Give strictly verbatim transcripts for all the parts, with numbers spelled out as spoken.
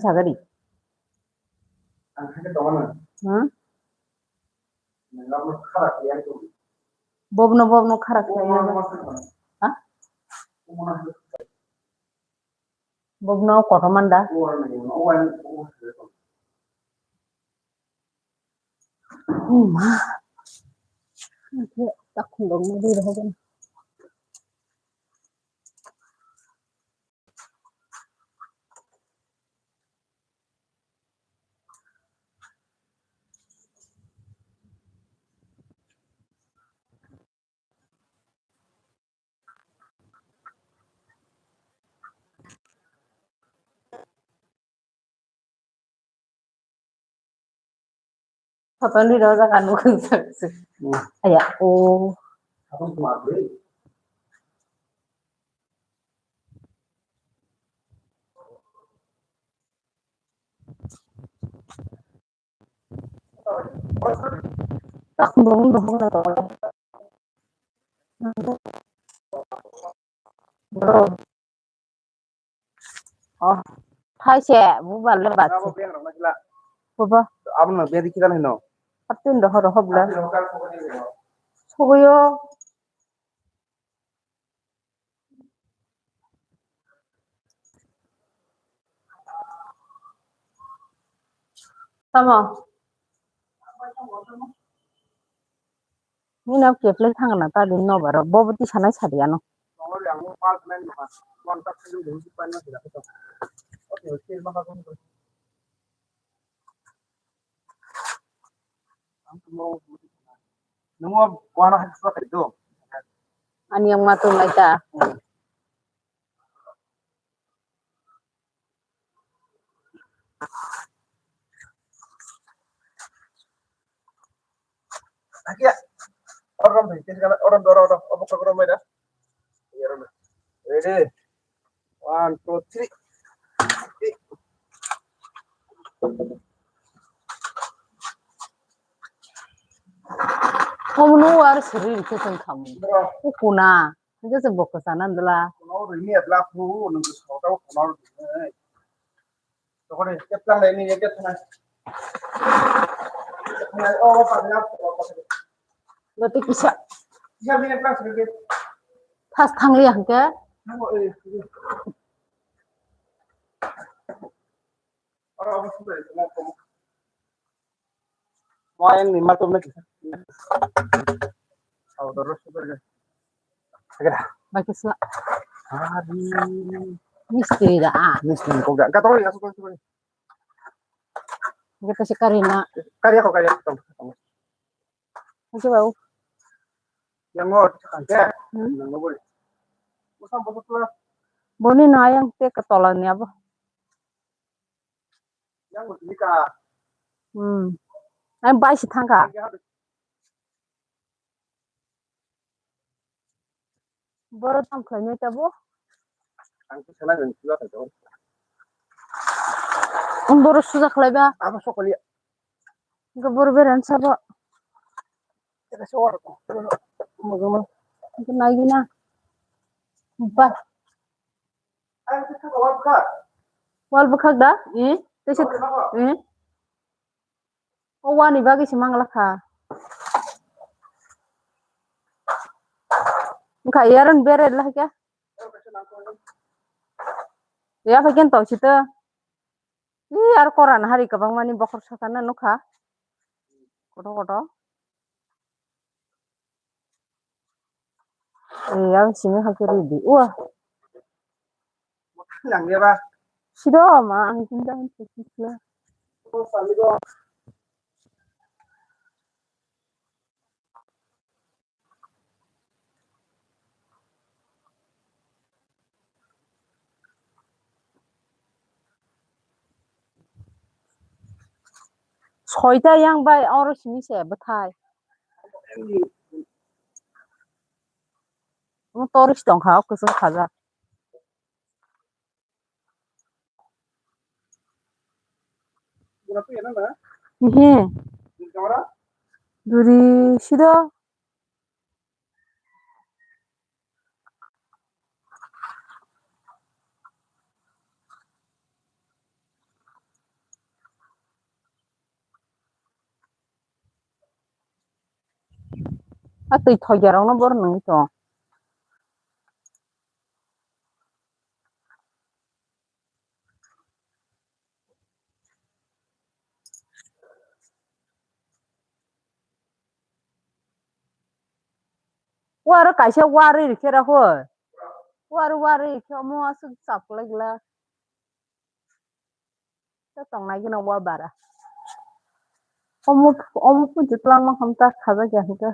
sagadi. Hmm? Bobno, bobno khara khlai. Ha? Bobno kotor manda. Oh ma. Takhum rok no ri rok. Photo ni rw jaga nukung sakse. Hmm. Aya, oh. Takung dohong na to. Bro. Oh, thai se, bu bal le bat se. Abo beng rok na kila. Bobo. Abo no bedi kila hino. Atin doho doho bla. Atin doho kal sogo ni. Sogoyo. Tamo. Nini keplai thangna ta din no baro. Bobo ti sanai sadi ano. Ani yang matung lai ta. Akia. Orom doi, tes kana, orom doro, orom, orom, orom, orom, orom. Ready? One, two, three. Omo no ar siri rikhe tong khamu. Bro. Ukuna. Hingke se boksa sana dula. Kono rimi abla phu, nung sota kono rimi. Tokore, keplang le ni, keplang. Keplang, oh, oh, pakna, oh, pakna. Berarti bisa. Bisa, bisa, keplang, sedikit. Pas thang liya hingke. Nang, oh, eh, eh. Oro, oro, sudah, sudah, sudah. Mo ayang ni ma tubna kisa. Au, doro super ga. Agada. Bakisla. Ari. Mistri da, ah. Mistri ko ga. Ka to ya, super, super. Kita si karina. Karya ko, karya ko. Oke, bau. Yang mau, oke. Hmm. Yang mau boleh. Usah, usah, usah. Boni na yang te ketolan ya, bo. Hmm. Ang bai si thangkha. Boro tong khlainai tabo. Ang boro suja khlaiba. Abo sokoli. Hingke boro beran sabo. Hingke naigina. Ba. Wal bwkhak da? Eh? Tesa, eh? O wani bagwi se mangla kha. Wngkha yaron bere lahai khe. Ya phai khe tong sito. Ih, aro koran hari kwbangmani bokhor sakana nukha. Koto koto. Eh, ang simi hakhe ready. Wah. Sido ma ang tinta. Soita yang bai oro simi se bwthai. Mo toris tongkha o kwchwng khajak. He. Duri sido. A twi thoiya rokno bor nungwi tong. Waro kaisa wari rikhe ra hoi. Wari wari rikhe omo aswk chap kwlai glak. Ta tongnai gwnang wa bara. Omo, omo punchi twlangma hamta khajakya hwnkhe.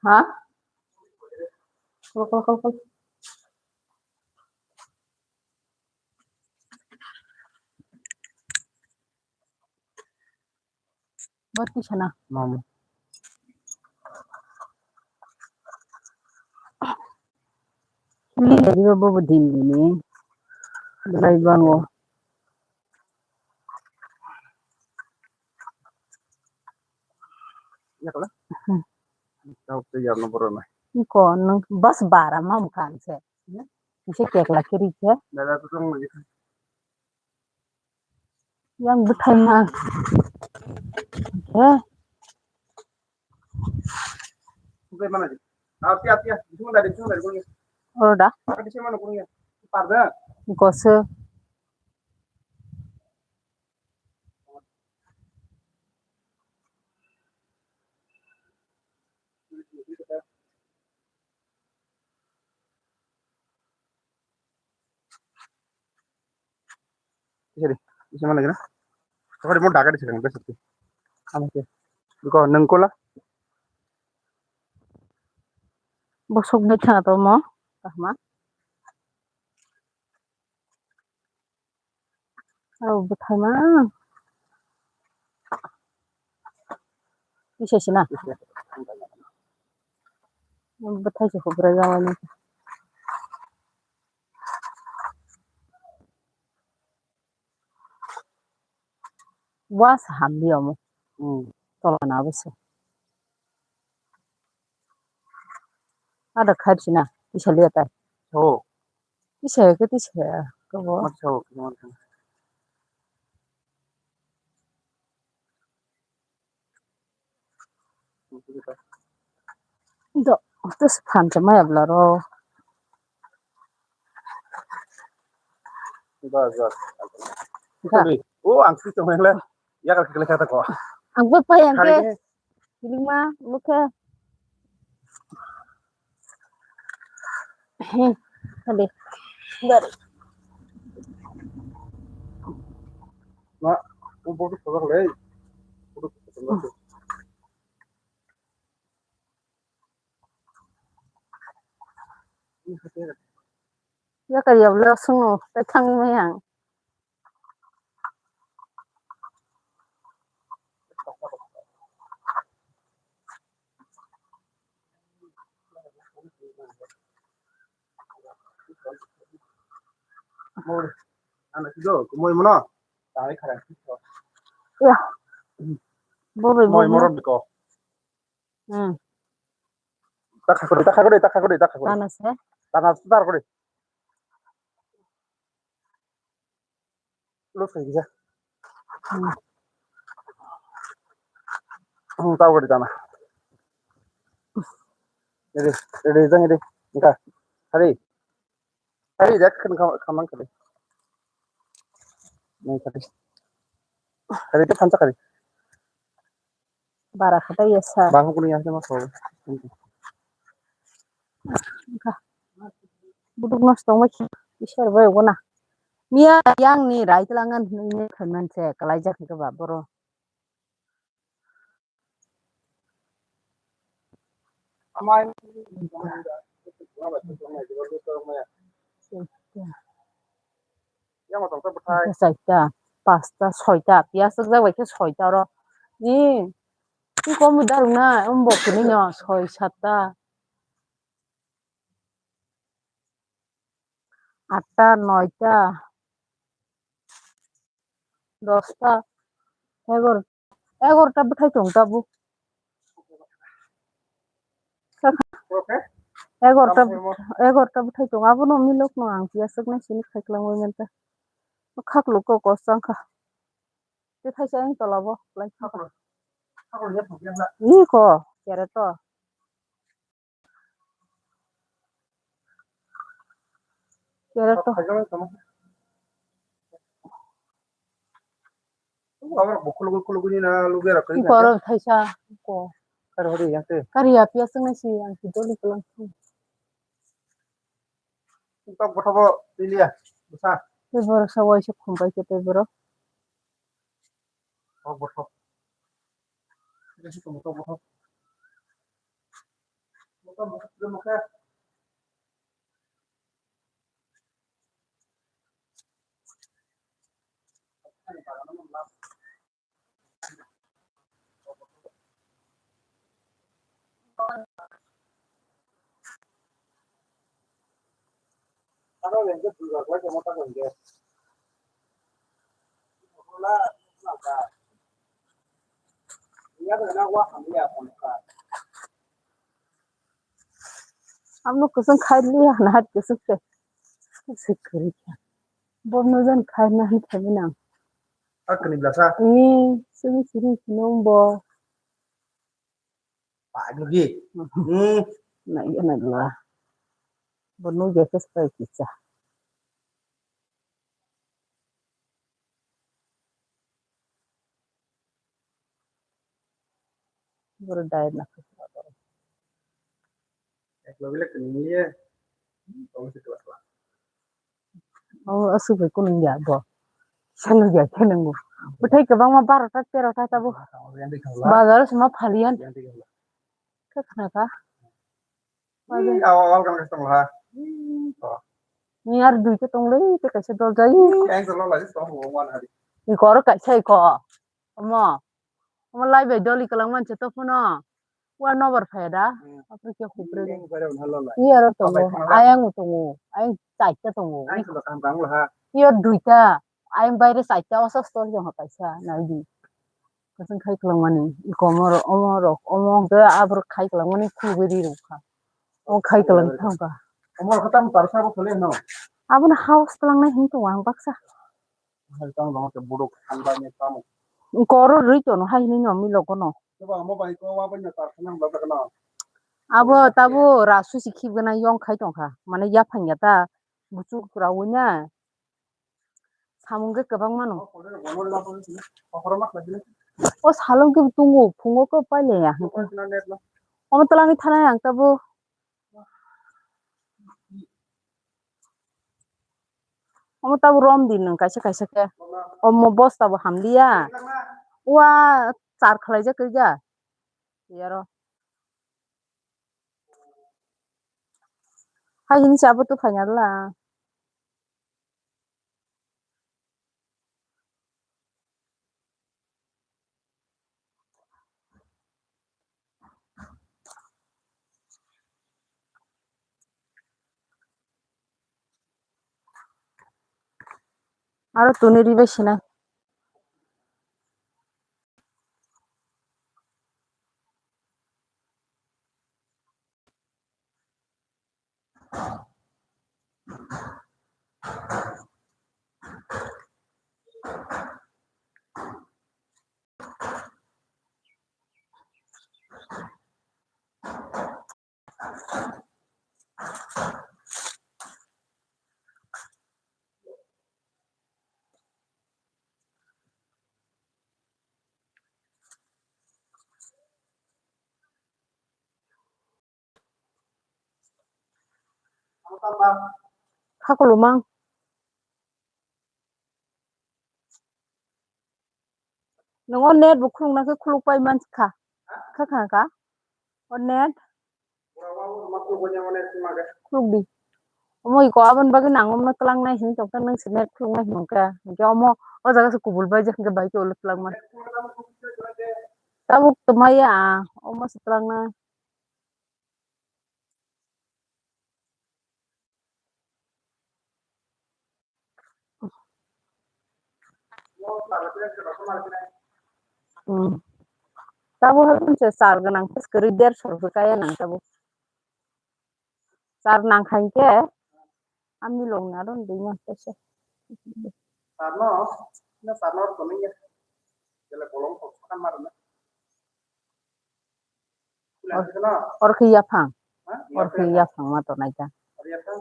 Ha? Kol, kol, kol, kol. Bor kisa na. Mama. Huli dari bo bo din ini. Belai bango. Ya kala. Hmm. Tau tu ya no boro na. Iko nang bas bara mam kan se. Ise kek la kiri se. Dada tu tong lagi. Yang bwthai ma. He. Oro da. Goso. Sorry, bisa mana kena? Sorry, mau daga di sini, besok tu. Ano ke? Biko, nengkola. Bosok bai thana to mo, kahma. Aro bwthai ma. Kisa sina. Bwthai se hubra jawani. Wa sa hamdi omo. Hmm. Tola na bwse. Ada khair sina, isa liya tai. Oh. Isa ke tisa ke bo. Masa, masa. Do, terus phan chamai abla ro. Bas, bas. Ka. Sorry. Oh, ang sih cuma yang lain. Ya kalau kita kata kok. Ang buat pa yang Hari ke. Ini. Ini mah, buka. Heh, tadi. Dari. Mak, kumpul tu sebab lei. Kudu sebab lei. Ya kaya bela sungo, petang mayang. Ya. Bobe, bobe. Hmm. Ta khakori, ta khakori, ta khakori, ta khakori. Tana se? Tana se, ta khakori. Lose khai kisa. Hmm. Hmm, ta khakori tana. Ready, ready, jang ready. Engka. Hari. Hari, jak khen kham, khamang kali. Nang kali. Hari itu panca kali. Bara kata ya sa. Bang hukuni ya sama kau. Engka. Buduk nos tong mai isar bai gona. Mia yang ni rai telangan ni khaman se kalai jak ke ba boro. Chaita, pasta, soita, piyas rwjak bai khe soita oro. Ni, ni komo darwk na, omo bo kwrwi no, soi, satta. Atta, noita, dosta, egor-, egorta bwthai tong tabuk. Egorta, egorta bwthai tong, abono milok no ang piyaswk nai sini khai kwlangwi manta. Khaklo kok kosong kha. Tei thaisa ayang tola bo, lai kha. Ni ko, kere to. Kere to. Abo bo khulugwi khulugwi ni na lubera kari. Ni koro thaisa ko. Kari hori yang te. Kari ya piyaswk nai si ang kidoli kwlang. Tok bothop o twi liya, bwsa. Tei borok sa waisa khum pai khe tei borok. Tok bothop. Tei si tongo tok bothop. Tok bothop twi mokhe. Abno kwchwng khai liya na hat kwchwng se. Se kwrwi kha. Bono jan khai na hin thaibi nang. A kwrwi blasa. Ni sini sini sini bo. Pai nugi. Hmm. Na iya na la. Bono ya kes pai kicha. Boro diet na khe. Ek loge le kini ye. Tong si kla kla. Oh, aswk bai kunung ya bo. Salo ya khe nungo. Bwthai kwbangma barota terota tabo. Bazar o sima phaliyan. Khe khna kha. Ih, awa, awa, kan kasih tong ha. Ih, to. Ni ar dui khe tong le, tei kaisa dol jai. Ih, yang solo lagi tong, bo wan hari. Iko oro kaisa iko. Omo. Omo lai bai doli kwlang manse to phuno. Wa nobar phaya da. Hmm. Apre khe khupre. Yang bare on halo lai. Ni aro tongo. Abai khana. Ayang tongo. Ayang chaita tongo. Ayang solo kam kang ha. Ni aro duita. Ayang baire chaita oso store jong ha kaisa. Nai di. Kasing khai kwlangmani, iko omorok, omorok, omo hwnkhe aborok khai kwlangmani khulugwi ri rwkha. Omo khai kwlang thangkha. Omorok tamo tarsa bo khole no. Abono house twlangnai hinwi tongo ang baksa. Hai tamo tamo khe buduk thangba ni tamo. Iko oro rwi tono hai hinwi no milok gono. Abo tabo rasu si khibgana yong khai tongkha. Mane yaphang ya ta buchuk raui na. Samung khe kwbang mano. O salong khe tongo, phungo khe pailaiya. Omo twlangwi thanai ang tabuk. Omo tabuk rom di nwng kaisa kaisa khe. Omo bosta bo hamliya. Ua char khwlaijak khe ja. Yaro. Hai hini se abo tufai na la. Aro tuni ribai sinai. Khakolomang. Nongo net bo khulukna khe khuluk pai mansi kha. Kha kha kha. O net. Khuluk di. Omo iko aboni bagwi nang omno twlang nai hinwi tongkha, nwng se net khuluk nai hinwi kha. Hinkhe omo o jaga se kubul bai jak hinkhe bai khe ulo twlang man. Tabuk twmai ya, omo se twlang nai. Hmm. Tabuk haikhe se char gwnang khe kwrwi derso rwkhe kaya nang tabuk. Char nang kha hinkhe a milong ni aro dui man tei se. Char no, no char no tonwi ya. Jela kolom kok sakan mar na. Or khe yaphang. Or khe yaphang ma tonai ta.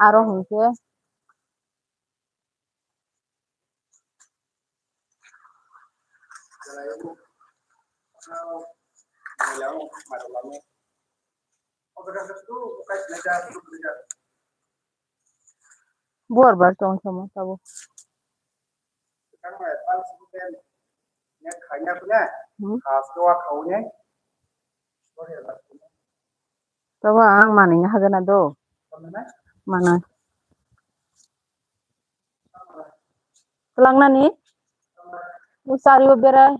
Aro hwnkhe Buar bar tong samo tabuk. Hmm. Tabuk ang manwi hagana do. Mana. Twlangnani? Usari o berai.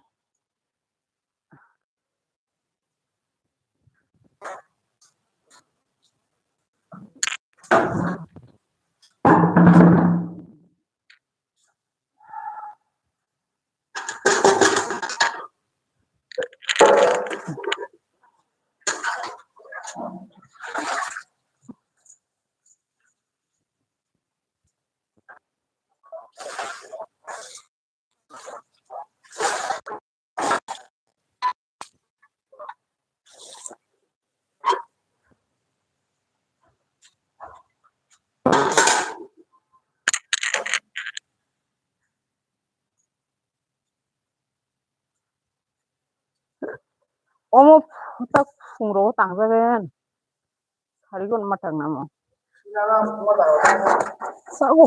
Omo tak phungrok tangjagan. Sarigon matang namo. Sao.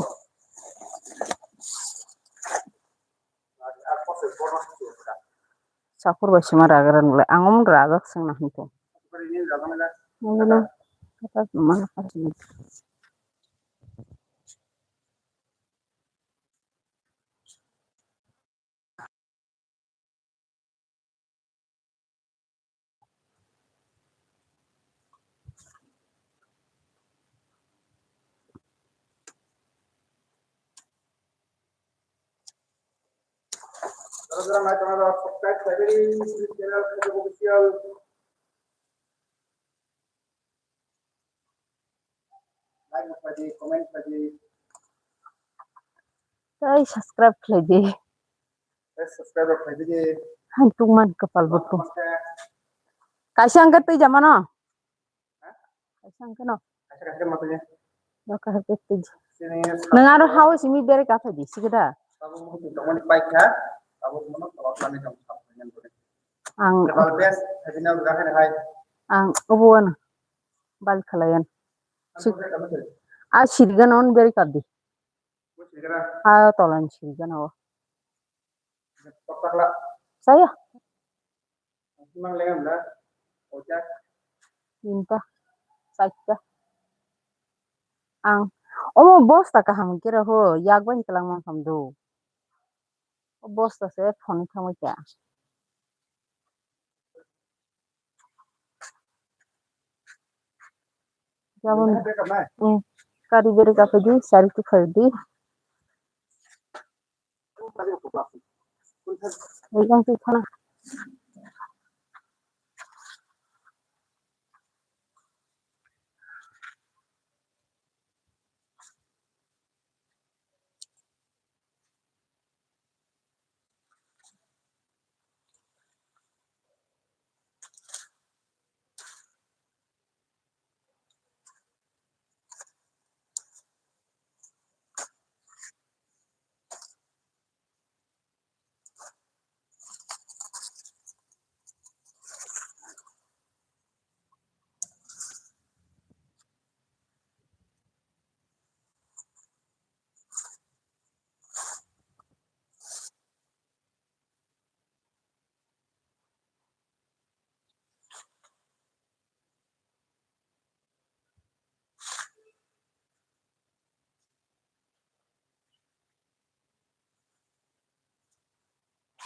Sakur bai sima ragaran le. Ang omo ragak sing na hinto. Ang no. Kata mana kasih. Subscribe khlaidi, channel Khaijak Official. Like bo khlaidi, comment khlaidi. Tei subscribe khlaidi. Tei subscribe rok khlaidi. Hai tungman kapal bo tung. Kaisa hwnkhe twi jamano. Kaisa hwnkhe no. Kaisa kaisa ma twi. Doka hwnkhe twi. Nang aro hao simi bere ka phaidi sikida. Tabuk mukhung tongmani paikha. Tabuk mono tolok lani tong. Ang. Kebal best, habina udah hai. Ang obo ano. Bal khalayan. A sirigana on beri kardi. A tolan sirigana o. Saya. Tinta. Saita. Ang. Omo bosta kaham kira ho. Yak bani kelang mang ham do. O bosta se phone thangwi kha. Jabon. Hmm. Kari beri kapai di, sari tu khai di. Yang tu thana.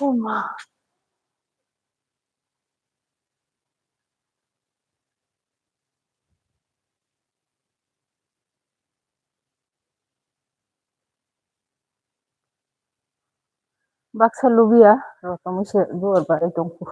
Uma. Baksa lubiya, rotongwi se duar bai tongkhu.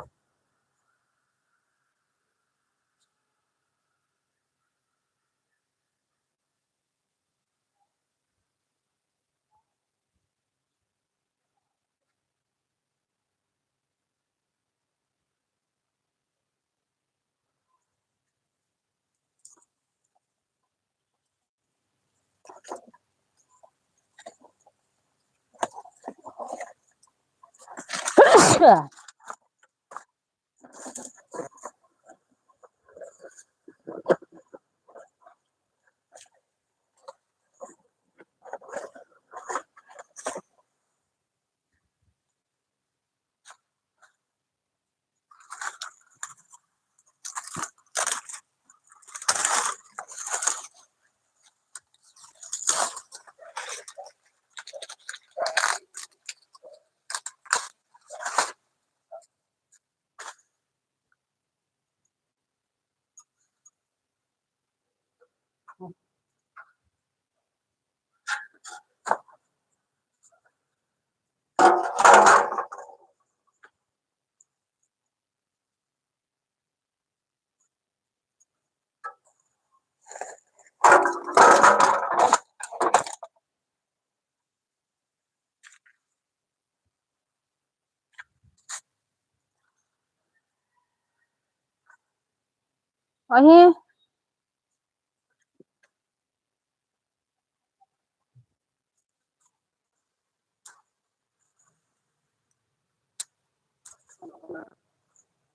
Ahi.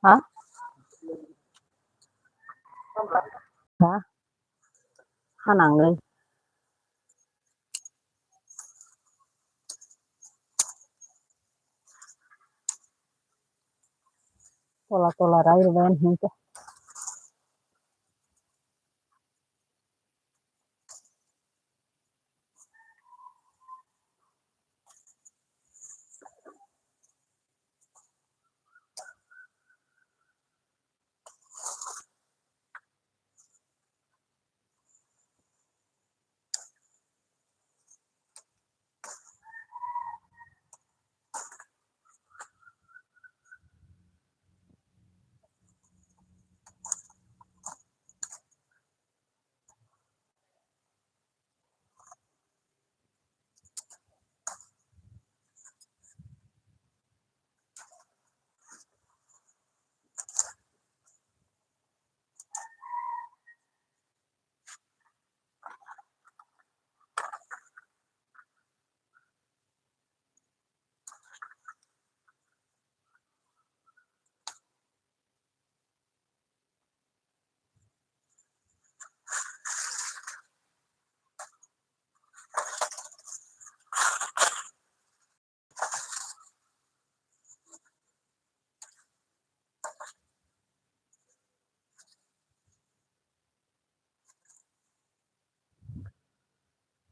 Ha? Ha? Hanang le. Tola tola rai rwbayan hinke.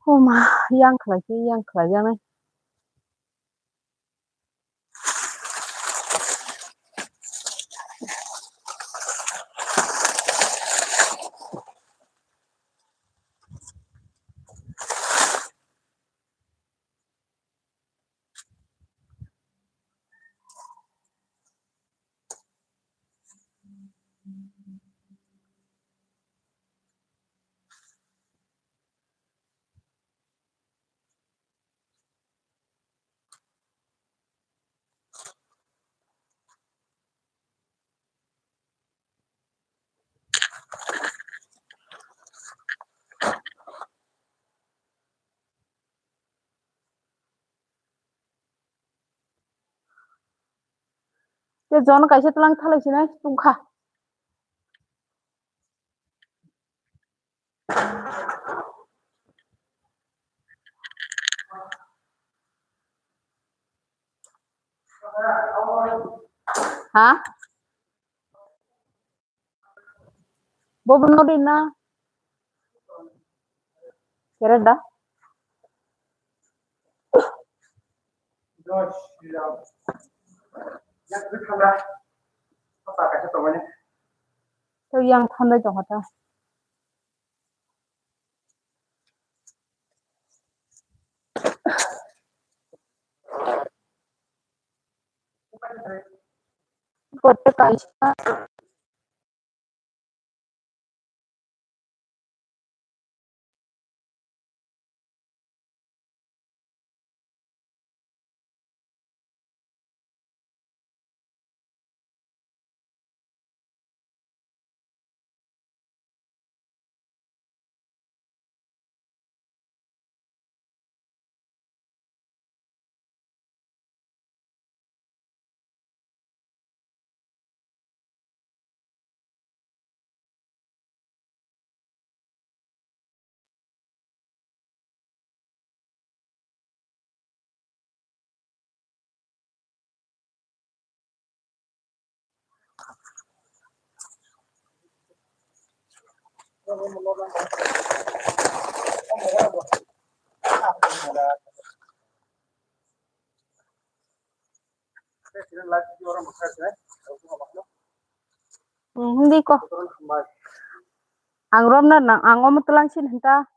Huma, yang khlai khe yang khlai ya nai. Te jon kaisa tlang thalai sinai tungkha. Ha? Bobo no ri na. Kere da. To yang thandai tong kha ta. Kote kaisa. Hmm, hindi ko. Ang rom na nang, ang omo tulang sin henta.